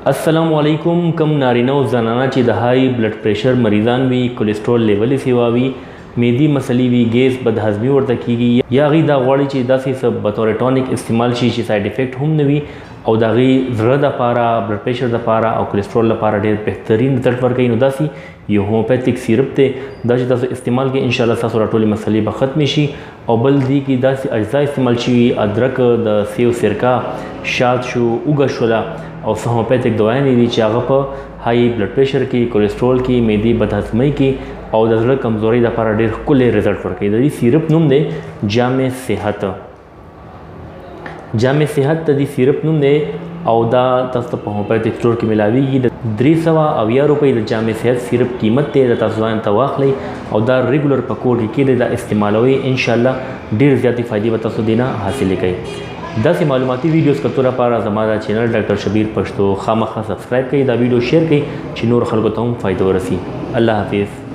السلام علیکم. کم نارینه او زنانه چې د های بلډ پریشر مریضان وي، کولیسټرول لیول یې سیوا وي، معدي مسلې وي، ګیس، بدهضمي ورته کیږي، یا هغوی دا غواړي چې داسې څه بطور ټانیک استعمال شي چې سایډ افیکټ هم نه وي او د هغې زړه دپاره، بلډ پریشر دپاره او کولیسټرول لپاره ډېر بهترین رزلټ ورکوي، نو داسې یو هومیوپیتیک سیرپ دی دا چې تاسو استعمال کړئ، انشاءالله ستاسو راټولې مسلې به ختمې شي. او بل دې کې داسې اجزا استعمال شوي، ادرک، د سیو سرکه، شات شو، اوږه شوله او څه هومیوپیتیک دوايانې دي چې هغه په های بلډ پریشر کې، کولیسټرول کې، معدې بدهضمۍ کې او د زړه کمزورۍ لپاره ډېر ښکلی رزلټ ورکوي. د دې سیرپ نوم دی جامع صحت. جامع صحت د دې سیرپ نوم دی او دا تاسو ته په هومیوپیتیک سټور کې ملاویږي. د 370 روپۍ د جامع صحت سیرپ قیمت دی. دا تاسو ځان ته واخلئ او دا ریګولر په کور کې کېږدئ، دا استعمالوئ، انشاءالله ډېر زیاتې فایدې به تاسو دې نه حاصلې کړئ. داسې معلوماتي ویډیوز کتو لپاره زما دا چینل ډاکټر شبیر پښتو خامخا سبسکرایب کړئ، دا ویډیو شیر کړئ چې نور خلکو ته هم فایده ورسي. الله حافظ.